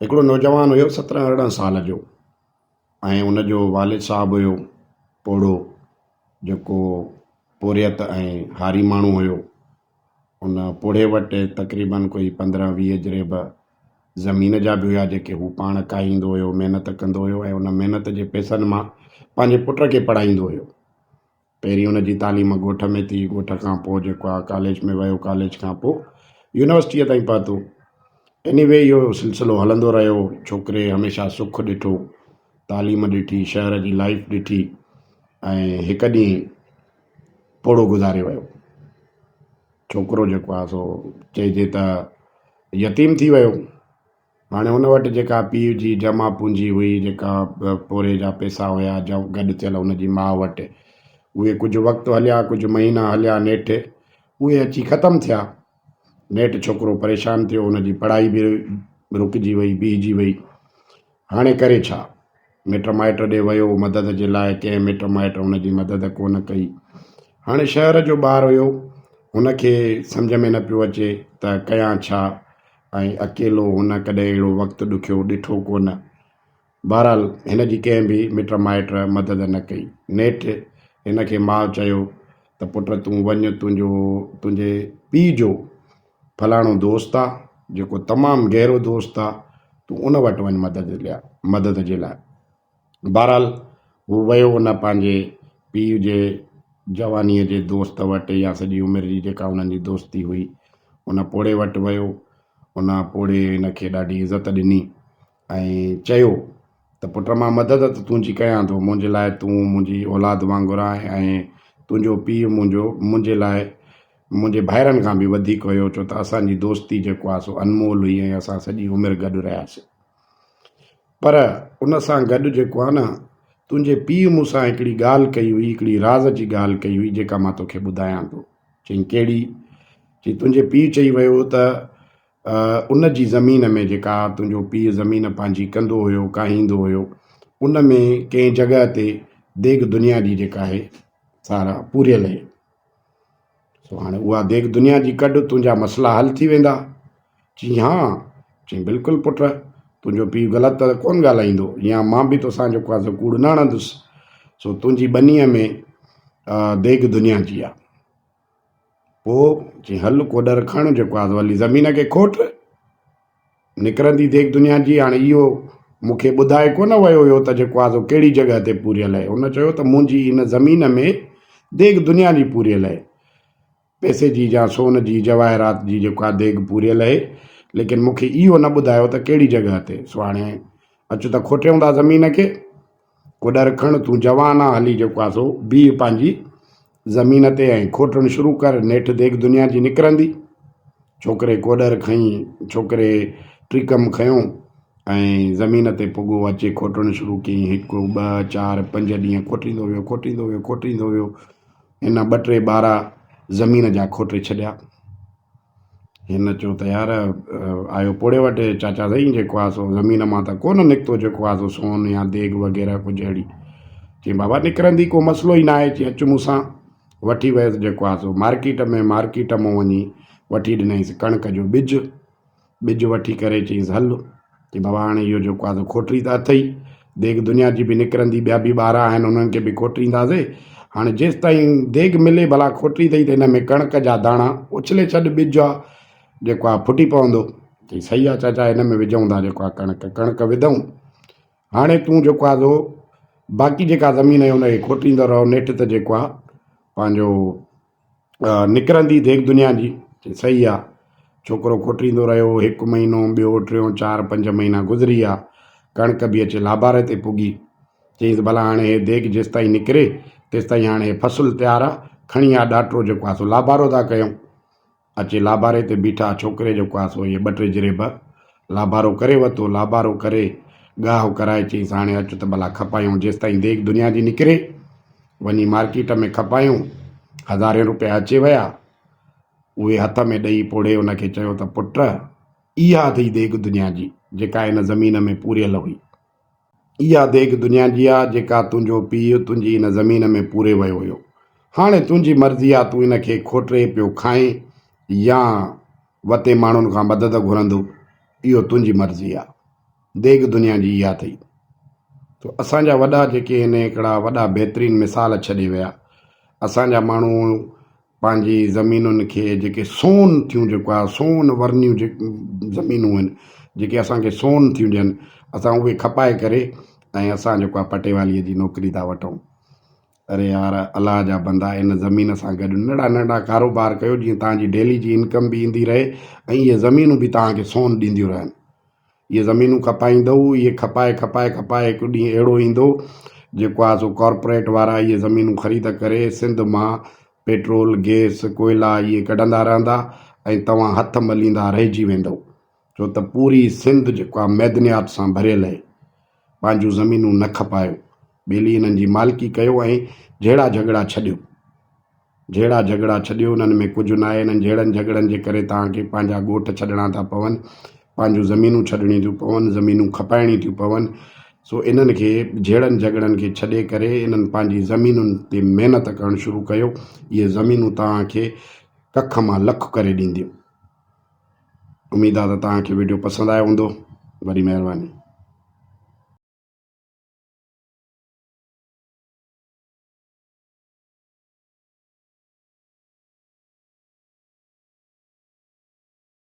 هڪڙو نوجوان هيو 17 18 سال جو ۽ ان جو والد صاحب هيو پوڙهو جيڪو پورهيت ۽ هاري ماڻهو هيو. ان پوڙهي وٽ تقريبن ڪوئي 15 20 جريب زمين جا به هيا جيڪي هو پاڻ ڪاهيندو هيو، محنت ڪندو هيو ۽ ان محنت جي پئسن مان پنهنجي پٽ کي پڙهائيندو هيو. پهرين ان جي تعليم ڳوٺ ۾ ٿي، ڳوٺ کان پوء جيڪو آهي ڪاليج ۾ ويو، ڪاليج کان پوء يونيورسٽيء تائين پهتو. ايني وي اهو سلسلو هلندو رهيو، ڇوڪري هميشه سک ڏٺو، تعليم ڏٺي، شهر جي لائيف ڏٺي ۽ هڪ ڏينهن پوڙهو گذاري ويو. ڇوڪرو جيڪو آهي سو چئجي ته يتيم ٿي ويو. هاڻي ان وٽ جيڪا پيء جي جمع پونجي هئي، جيڪا پورهيي جا پئسا هيا گڏ ٿيل ان جي ماء وٽ، اهي ڪجهه وقت هليا، ڪجهه مهينا هليا، نيٺ اهي اچي ختم ٿيا. نيٺ ڇوڪرو پريشان ٿيو، ان جي پڙهائي به رڪجي وئي، بيهجي وئي. هاڻي ڪري ڇا؟ مٽ مائٽ ڏي ويو مدد جي لاء، ڪنهن مٽ مائٽ هن جي مدد ڪونه ڪئي. هاڻي شهر جو ٻار هيو، هن کي سمجهه ۾ نه پيو اچي ته ڪيان ڇا؟ ۽ اڪيلو هن ڪڏهن اهڙو وقت ڏکيو ڏٺو ڪونه. بهرحال هن جي ڪنهن به مٽ مائٽ مدد نه ڪئي. نيٺ هن کي ماء چيو ته پٽ تون وڃ تنهنجو تنهنجي پيء جو فلاڻو دوست آ جيڪو تمام گهرو دوست آ تون ان وٽ وڃ مدد ليا مدد جي لاء. بهرحال هو ويو ان پنهنجي پيء جي جوانيء جي دوست وٽ يا سڄي عمر جي جيڪا انهن جي دوستي هئي ان پوڙهي وٽ ويو. ان پوڙهي هن کي ڏاڍي عزت ڏني ۽ چيو ته پٽ مان مدد ته تنهنجي ڪيان ٿو، منهنجي لاء تون منهنجي اولاد وانگر آهين ۽ تنهنجو پيء منهنجو منهنجي لاء منهنجي ڀائرن کان به وڌيڪ هيو ڇو ته اسان جي دوستي جيڪو آهي سو انمول هئي ۽ اسان سڄي عمر گڏ رهياسين. پر ان سان گڏ جيڪو آهي نه تنهنجي پيء مون سان هڪڙي ڳالهه ڪئي هئي، هڪڙي راز جي ڳالهه ڪئي هئي جيڪا مان توکي ٻڌايان ٿو. چيائين ڪهڙي؟ چيائين تنهنجي پيء چئي ويو ته ان جي زمين ۾ جيڪا تنهنجو پيء زمين پنهنجي ڪندو هيو، ڪاهيندو هيو، ان ۾ ڪنهن جڳهه تي ديڳ دنيا جي جيڪا آهي سارا پوريل آهي. سو هاڻي اها ديڳ دنيا جي ڪڍ، تنهنجا مسئلا حل ٿي ويندا. چيائين ها؟ چيائين بلڪل پٽ، تنهنجو پيء غلط ته ڪونه ڳالهائيندو يا مان به توسان جيڪو آهي سو ڪوڙ نه هڻندس. سو تنهنجي ٻنيء ۾ ديڳ دنيا جي آهي. پوء چيائين هل ڪوڏر کڻ جيڪو آهي سو هلي زمين کي کوٽ. نڪرندي ديڳ دنيا جي. هاڻي اهو مون کي ٻڌائي ڪونه ويو هيو ته جيڪو آهي سو ڪهڙي جڳهه تي پوريل آهي. هن چيو ته منهنجي هن زمين ۾ ديڳ دنيا جي پوريل آهي. پئسي جي يا سون جي جواهرات جي جيڪا ديڳ پوريل اهي، ليڪن مون کي اهو نه ٻڌايو ته ڪهڙي جڳهه تي. سو هاڻي اچ ته کوٽيون ٿا زمين کي. ڪوڏر کڻ، تون جوان آن، هلي جيڪو آ سو بيهه پنهنجي زمين تي ۽ کوٽڻ شروع ڪر، نيٺ ديڳ دنيا جي نڪرندي. ڇوڪري ڪوڏر کنئي، ڇوڪري ٽيڪم کنيو ۽ زمين تي پڳو اچي کوٽڻ شروع ڪيائين. هڪ، ٻه، چار، پنج ڏينهن کوٽيندو ويو، کوٽيندو ويو، کوٽيندو ويو. هن ٻه ٽي ٻارا زمين جا کوٽي ڇڏيا. هن چيو ته يار آيو پوڙهي وٽ چاچا سائين جيڪو آهي سو زمين مان ته ڪونه نڪتو جيڪو آهي سو سون يا ديڳ وغيره ڪجهه اهڙي. چيائين بابا نڪرندي ڪو مسئلو ئي ناهي. چيائين اچ مون سان. وٺي ويس جيڪو آهي سو مارڪيٽ ۾، مارڪيٽ مان وڃي وٺي ڏنائينس ڪڻڪ جو ٻج. ٻج وٺي ڪري چيائينس هل. چي بابا هاڻي اهو جيڪو آهي سو کوٽري ته اٿئي، ديڳ دنيا جي به نڪرندي، ٻيا به ٻارا آهن انهن کي به کوٽرينداسي، هاڻي جيستائين ديڳ ملي ڀلا کوٽري اٿئي ته هن ۾ ڪڻڪ جا داڻا اڇلي ڇڏ، ٻج آ جيڪو آهي ڦٽي پوندو. چيائين صحيح آهي چاچا هن ۾ وجهون ٿا جيڪو آهي ڪڻڪ، ڪڻڪ وڌئون، هاڻي تون جيڪو آهي سو باقي جيڪا زمين آهي ان کي کوٽيندو رهو، نيٺ ته جيڪو آهي پنهنجو نڪرندي ديڳ دنيا جي، چي صحيح آ. ڇوڪرو کوٽيندو رهيو، هڪ مهينو، ٻيو، ٽيون، چار، پنج مهينا گذري ويا. ڪڻڪ به اچي لاباري تي پڳي. چيائينس ڀلا هاڻي هي ديڳ جيستائين نڪري، تيستائين هاڻي هي فصل تيار آ، کڻي آ ڏاٽرو جيڪو آ سو لابارو ٿا ڪيون. اچي لاباري تي بيٺا، ڇوڪري جيڪو آ سو اهي ٻه ٽي جريب لابارو ڪري ورتو. لابارو ڪري ڳاهه ڪرائي چيائينس هاڻي اچ ته ڀلا کپايون، جيستائين ديڳ دنيا جي نڪري. وڃي مارڪيٽ ۾ کپايون، هزارين روپيا اچي ويا. اهي هٿ ۾ ڏئي پوڙهي ان کي چيو ته پٽ! اها اٿئي ديڳ دنيا جي، جيڪا هن زمين ۾ پوريل هئي. اها ديڳ دنيا جي آ، جيڪا تنهنجو پيء تنهنجي هن زمين ۾ پوري ويو هيو. هاڻي تنهنجي مرضي آ، تون ان کي کوٽري پيو کائين يا وتين ماڻهن کان مدد گهرندو، اهو تنهنجي مرضي آ. ديڳ دنيا جي اها اٿئي. تو اسان جا وڏا جيڪي آهن هڪڙا وڏا بهترين مثال ڇڏي ويا. اسان جا ماڻهو پنهنجي زمينن کي جيڪي سون ٿيون جيڪو آهي سون ورنيون زمينون آهن جيڪي اسان کي سون ٿيون ڏين اسان اهي کپائي ڪري ۽ اسان جيڪو آهي پٽيوالي جي نوڪري ٿا وٺون. اري يار الله جا بندا ان زمين سان گڏ ننڍڙا ننڍڙا ڪاروبار ڪيو جيئن توهان جي ڊيلي جي انڪم به ايندي رهي ۽ اهي زمينون به توهان کي سون ڏينديون رهن. اهي زمينون کپائيندؤ اهي کپائي کپائي کپائي هڪ ڏينهن اهڙو ايندو جيڪو آهي سو ڪارپوريٽ وارا اهي زمينون خريد ڪري سنڌ مان پيٽرول گيس ڪوئلا اهي ڪڍندا رهندا ۽ توهان هٿ مليندا رهجي ويندؤ ڇو ته پوري سنڌ جيڪو آهي معدنيات سان ڀريل آهي پنهنجون زمينون نه کپايو ٻيلي انهن جي مالڪي ڪيو ۽ جهيڙا جهڳڙا ڇڏيو. جهيڙا جهڳڙا ڇڏيو انهن ۾ ڪجهه ناهي انهن جهيڙن جهڳڙن جي ڪري توهان کي پنهنجا ڳوٺ ڇڏڻا ٿا پون پنهنجون زمينون ڇڏڻيون ٿيون پون زمينون کپائڻيون ٿيون پون سو انهن کي جهيڙن جهڳڙن کي ڇڏي ڪري انهن پنهنجي زمينن تي محنت ڪرڻ شروع ڪيو اهي زمينون توهان کي ڪک مان لک ڪري ڏينديون اميد آ ته توهان کي وڊيو پسند آيو هوندو وڏي مهرباني.